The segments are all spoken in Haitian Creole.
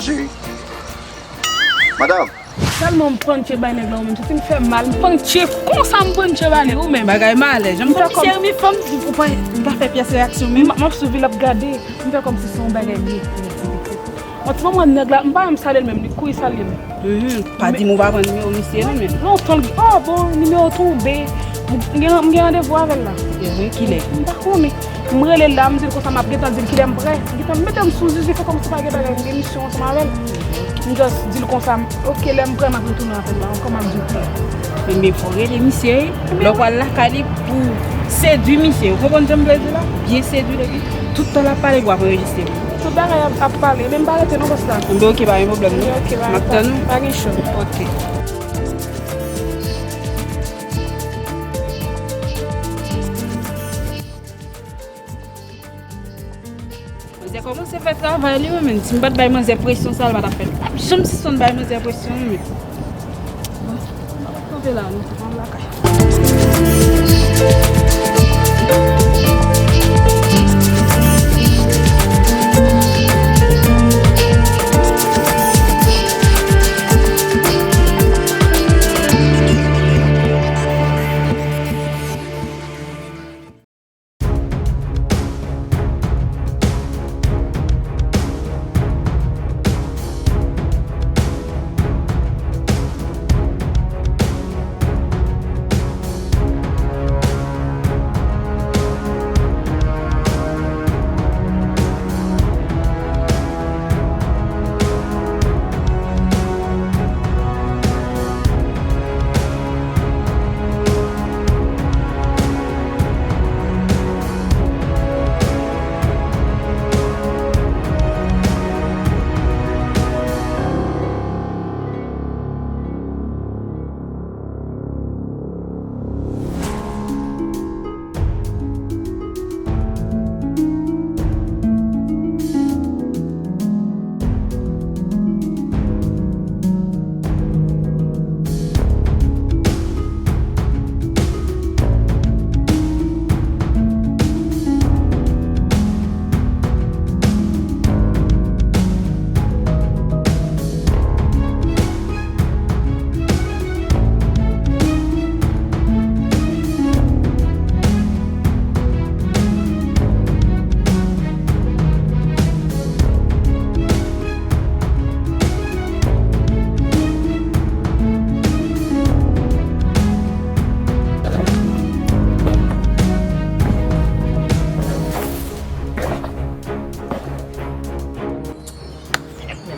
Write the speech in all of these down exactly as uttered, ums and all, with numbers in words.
Cheri. Madanm. Tèlman m panche bay nèg la ou menm, santi m fè mal, m panche konsa m panche ba li ou menm. Bagay malè, jan m fè kòm. Cheri, mi fanm, ou pa, m pa fè pyès reyaksyon menm. M ap swiv li, l ap gade, m fè kòmsi se yon bagay li ye. Yon ti moman nèg la, m pa menm salye l menm, li kouri salye m. Mhm, pa di m ou pa pran nimewo misye non menm. Lontan li, oh bon, nimewo tonbe. M gen, m gen randevou avè l la. Gen kilè? M pa konnen. M rele l la, m di l konsa m ap gentan di l kilè m prè. M gentan mete m sou zizi, fè kòmsi pa gen bagay, m gen misyon ansanm avè l. M just di l konsa, ok, lè m prè m ap retounen avè l la, kòman m di w klè. Men, men fò w rele misye, wi. Lè w pral lakay li pou sedui misye. Ou konprann jan m vle di la? Byen sedui l epi tout tan l ap pale, w ap anrejistre. Tout bagay ap, ap pale, men m pa rete non, bòs la. Enben, ok, pa gen pwoblèm non. Ok, pa, m ap tann ou. Pa gen cho. Ok. Manzè kòmanse fè travay li, wi, menn. Si m pa t bay manzè presyon sa, l pa t ap fè l. P ap janm sispann bay manzè presyon, wi, menn. Bon, m ap kanpe la, nou pran lakay.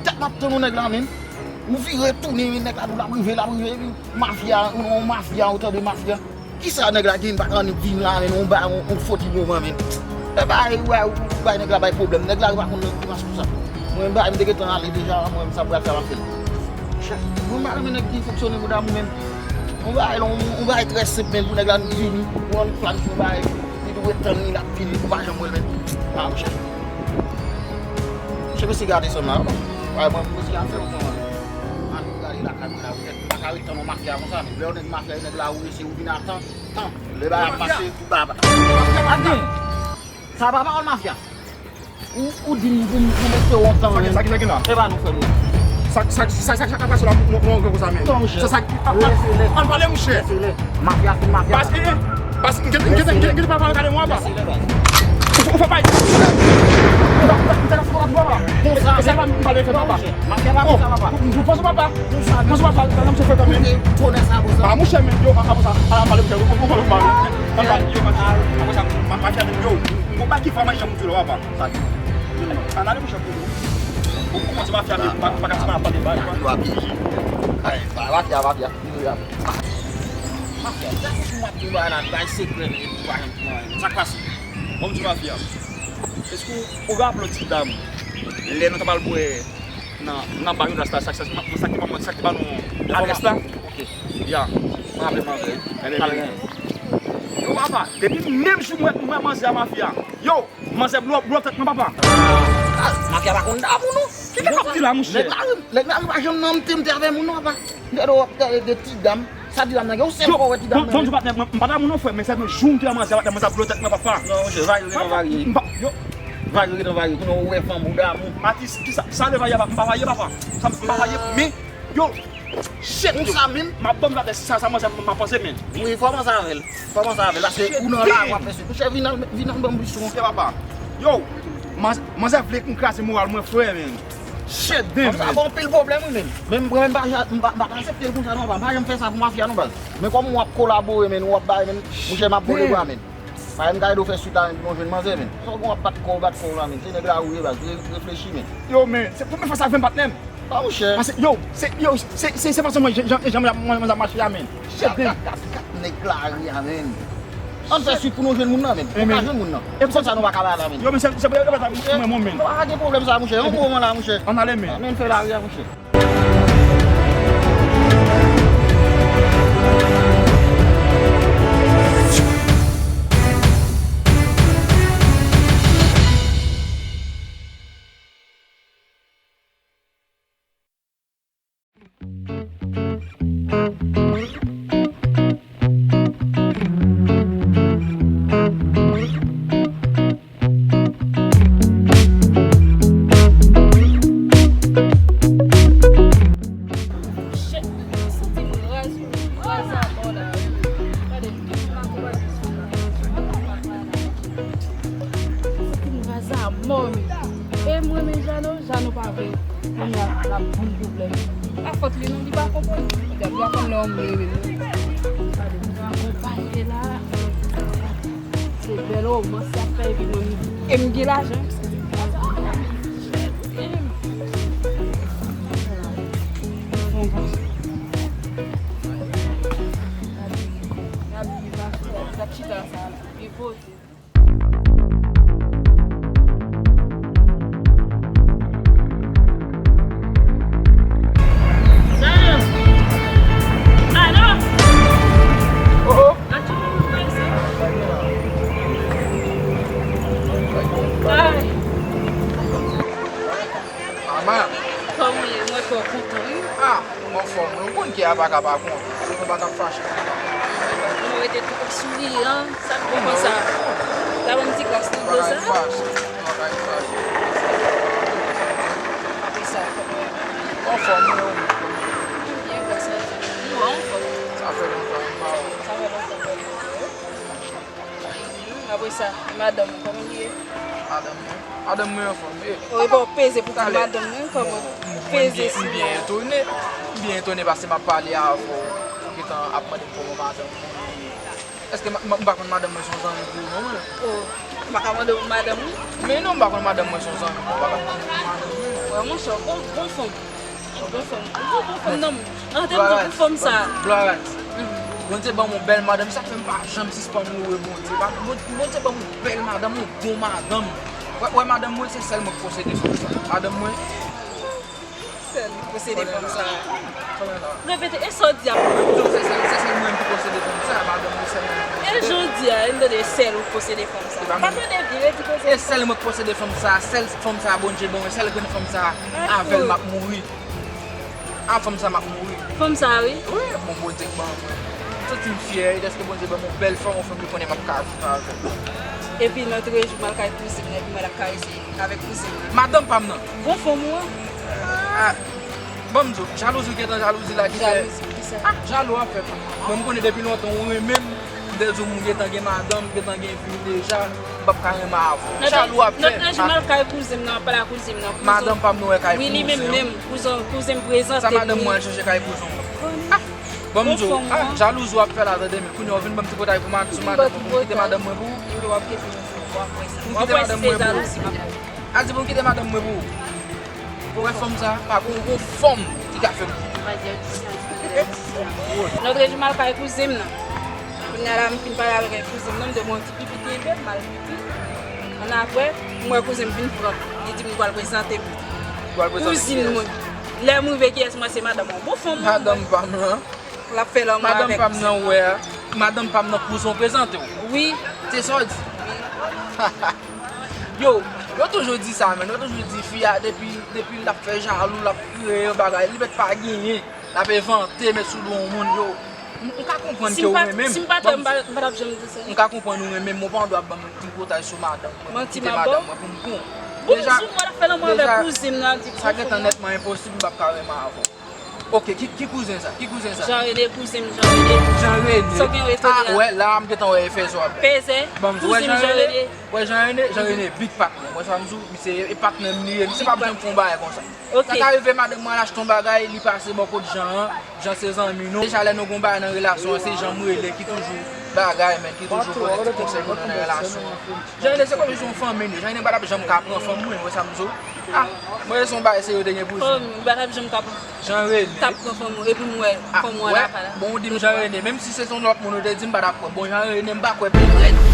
Dat m ap tann yon nèg la, menn. Ou vire tounen, menn, nèg la di w l ap rive, l ap rive, epi mafya, yon mafya, ou tande mafya. Kisa nèg la gen, m pa t annik vin la, menn, yon ba, yon, yon foti moman, menn. E bay, ou bay, ou bay nèg la bay pwoblèm. Nèg la pa konn nan koumas konsa. Mwen, bay, m te gentan ale deja, mwen, sa pral fè m ap fè l. Chè, mwen pa renmen nèg ki fonksyone mouda mwen menm. Yon bagay la, yon, yon bagay trè senp, menn, pou nèg la vini, pou annik planifye yon bagay, li tou ret tann li, l ap vini, ou pa janm wè l, menn. A, monchè. Monchè, mesye gade sa m la, non. Ay, mwen, mesye a fè yon tan, annik gade lakay mwen la, ou tèt, m pa ka ret tann yon mafya konsa, non. Lè yon nèg mafya, yon nèg la, ou mesye, ou vin a tan, tan. Lè bagay ap mache, tout bagay ap. Mafya pa gen. Sa pa pawòl mafya. Ou, ou di m pou m, pou m mete w yon tan, menn. Sa ki, sa ki la? Se pa nou, frè m. Sa, sa, sa, sa, sa k ap pase la, nou, nou, nou, konsa, menn. Sa, sa, ann pale, monchè. Mafya, mafya. Paske, paske, m gen, m gen, m gen, m gen pa pale gade mwen, apa. Ou, ou fè pa. Konsa. Sa pa m pale fè, papa. Mafya pa konsa, papa. Ou, ou, ou, papa. Konsa, papa, nan m se fè kanmenm. Konnen sa, konsa. A, monchè, menn, yo, a, konsa. A, pale, monchè, ou, ou, ou, ou, ann pale, yo, mafya, yo, ou, ou, pa ki fwa mwen janm di la, papa. Sa ki. Ann ale, monchè, pou ou. Ou, ou kòmanse mafya, men pa, pa ka ti mal pale, bay. Yo ap jije. Ay, pa mafya, mafya. Mafya, sa se pou m ap di w bagay la, bay sekrè, men ou pa janm pran anyen. Sa k pase? Bon, m di mafya. Èske ou, ou raple yon ti dam? Lè nou t ap al bwè nan, nan ba Yodas la, sa, sa, sa, sa ki ban mwen, sa ki ban nou adrès la? Ok. Ya. Mwen raple manzè, wi. Yo, papa, depi menm jou mwen, mwen manzè a mafya. Yo, manzè blow, blow tèt mwen, papa. Ah, mafya pa konn damou, non. Kisa k ap di la, monchè? Nèg la, nèg la pa janm nan mte, mte avè moun, non, papa. Nèg la ap gade de ti dam. Sa ti dam nan gen yon sèl fwa wè ti dam nan. Bon, bon, patnè, mwen, m pa damou, non, frè, men sèlman jou mte a manzè, patnè, manzè blow tèt mwen, papa. Non, monchè, varye, non, varye. M pa, yo. Varye, ret nan varye, kounye a ou wè fanm ou damou. Atis, kisa, sa le varye, m pa varye, papa. Sa m pa varye, men, yo, shit, yo. Konsa, men. M ap ban m la tèt, sa, sa manzè m ap panse, men. Wi, fò panse avè l. Fò panse avè l, paske ou nan la, w ap fè sou. Monchè, vin al, vin al ban m bouchon. Monchè, papa. Yo, manzè, manzè vle konn kraze moral mwen, frè, men. Shit, damn, man. Sa fè anpil pwoblèm, wi, men. Men mwen, m pa, m pa, m pa t aksepte l konsa, non, papa. M pa janm fè sa pou mafya, non, baz. Men kòman w ap kolabore, men, w ap bay, men, monchè, m ap bole bra, men. Paske m ka ede w fè swit la, men, pou nou jwenn manzè, men. Sa w gen w ap bat kò w, bat kò w la, men. Se nèg lari w ye, baz. Re-, reflechi, men. Yo, men, se premye fwa sa fè m patnè m. Pa monchè. Paske, yo, se, yo, se, se, se fason mwen, jan, jan, jan mwen, mwen, mwen ap mache a, men. Shit, damn. Kat, kat, kat nèg lari a, men. Ann fè swit pou nou jwenn moun nan, men. Pou nou ka jwenn moun nan. E pou sa nou pa ka bay la, men. Yo, men, se, se, se, se, mwen, mwen, men. Pa gen pwoblèm sa, monchè. Yon bon moman la, monchè. Ann ale, men. Men fè lari a, monchè. Shit, m santi m raz, raz a mò la. Gade tout makomayè sou la. M santi m raz a mò, men. E m renmen Jano, Jano pa vle. Kounye a, l ap ban m pwoblèm. Pa fòt li non, li pa konprann. Li pa konn lè yon moun renmen l. Gade, m akonpaye la. Se bèl romans y ap fè epi mwen, e m gen lajan. Bon, bon. Gade, gade, gade, gade chita sa la. Li poze. Mama. Kòman w ye? Mwen fè w kontan, wi. Ah, mwen anfòm, wi. Ou konn kè a pa ka pa kontan. Se nou pa t ap fache. Nou rete tout souriyan, sa n konprann sa. Ta ban m ti glas nan dlo sa. Pa ka fache, pa ka fache. Apre sa, kòman w ye? Anfòm, wi. Byen, gras a Dye. Nou anfòm. Sa fè lontan, m pa wè w. Sa fè lontan, m pa wè w. Apre sa, e madanm ou, kòman li ye? Madanm mwen? Madanm mwen anfòm, e. Wi, bon, peze pou di madanm mwen, kòman? Peze sou mwen. M byen etone. M byen etone paske m ap pale avè w. Ou gentan ap mande m kòman madanm mwen ye. Èske m, m, m pa konn madanm mwen se yon zanmi pou ou, non, mwen? Oh, m pa ka mande w madanm ou? Men non, m pa konn madanm mwen se yon zanmi pou ou, m pa ka mande w madanm mwen. Wè, monchè, bon, bon fanm. Bon fanm. Bon, bon fanm, non. An, te di pou fanm sa. Gloire à Dieu. Bondye ban m yon bèl madanm, sa k fè m pa janm sispann louwe Bondye. Bon, Bondye ban m yon bèl madanm, yon bon madanm. Wè, wè, madanm mwen, se sèl mwen k posede fanm sa. Madanm mwen. Sèl ou posede fanm sa. Repete, e sa w di a? Se sèl, se sèl mwen ki posede fanm sa, madanm mwen sèl mwen ki posede. E jan w di a, e m tande sèl ou posede fanm sa. Pa tande byen, redi koze. E sèl mwen ki posede fanm sa, sèl fanm sa Bondye ban mwen, sèl grenn fanm sa, avè l m ap mouri. A, fanm sa m ap mouri. Fanm sa, wi. Wi, bon, Bondye k ban mwen. M santi m fyè dèske Bondye ban m yon bèl fanm, yon fanm ki konnen m ap ka viv avè l. Epi, lòt jou, m al kay kouzin mwen, epi m wè l ap karese avèk kouzin mwen. Madanm pa m nan. Bon fanm ou an. Ah, ban m di w, jalouzi w gentan jalouzi la ki fè. Jalouzi, kisa? Ah, jalou ap fè. Mwen, m konnen depi lontan ou renmen m, m te di w m gentan gen madanm, m gentan gen fi deja, m p ap ka renmen avè w. Jalou ap fè. Lòt jou, m al kay kouzin m nan, m pale ak kouzin m nan. Madanm pa m nan wè kay kouzin. Wi, li menm menm. Kouzin, kouzin m prezante m li. Sa madanm mwen al chèche kay kouzin w. Ah, ban m di w, ah, jalouzi w ap fè la, tande, men kounye a w vin ban m ti potay pou mad-, sou madanm mwen, pou m kite madanm mwen pou ou. Pou m kite madanm mwen pou ou. A di pou m kite madanm mwen pou ou. Ou wè fanm sa, pa gon, gon fanm ki ka fè m. Lòt jou m al kay kouzin m nan. Kounye a la, m fin pale avèk kouzin m nan, m di bon, ti pipi kenbe, m al pipi. Annapre, m wè kouzin m vin pran m. Li di m li pral prezante m kouzin mwen. Lè m rive, kiyès m wè? Se madanm mwen. Bon fanm mwen. Madanm pa m lan. L ap fè lanmou avèk. Madanm pa m nan, ou wè a. Madanm pa m nan, kouzin w prezante w. Wi. Se sa w di? Wi. Yo, yo toujou di sa, men. Yo toujou di fi a, depi, depi l ap fè jalou, l ap kreye yon bagay, li mèt pa genyen. L ap envante, met sou do yon moun, yo. M m ka konprann ke ou renmen m. Si m pa t wè, m pa t ap janm di sa. M ka konprann ou renmen m, men w pa dwe ap ban m tripotay sou madanm mwen pou m kite madanm mwen pou m pran. Bonjou, mwen ap fè lanmou avèk kouzin nan, di sa gentan nètman enposib, m p ap ka renmen avè w. Ok, ki, ki kouzen sa? Ki kouzen sa? Jean René, kouzen m, Jean René. Jean René. Sa w gen retounen an? Ah, wè, la a m gentan wè efè zo ap fè. Peze, kouzen m, Jean René. Wè Jean René, Jean René, big patnè. Wè sa m di w, misye e patnè m li ye, misye p ap janm fè yon bagay konsa. Sa ka rive madanm mwen al achte yon bagay, li pase bò kot Jean an, Jean se zanmi nou. Deja lè nou gon bagay nan relasyon an, se Jean m rele ki toujou bagay, men ki toujou pote ti konsèy pou nou nan relasyon an. Jean René se kòmsi se yon fanmi m li ye. Jean René pa t ap janm ka pran fanm mwen, wè sa m di w. Ah, mwen se yon bagay serye te gen pou di. Fanm, li pa t ap janm ka pran. Jean René. T ap pran fanm ou, epi m wè fanm ou an la pa la. Bon, ou di m Jean René, menm si se yon lòt moun ou te di m pa t ap kwè. Bon, Jean René, m pa kwè pi rèd.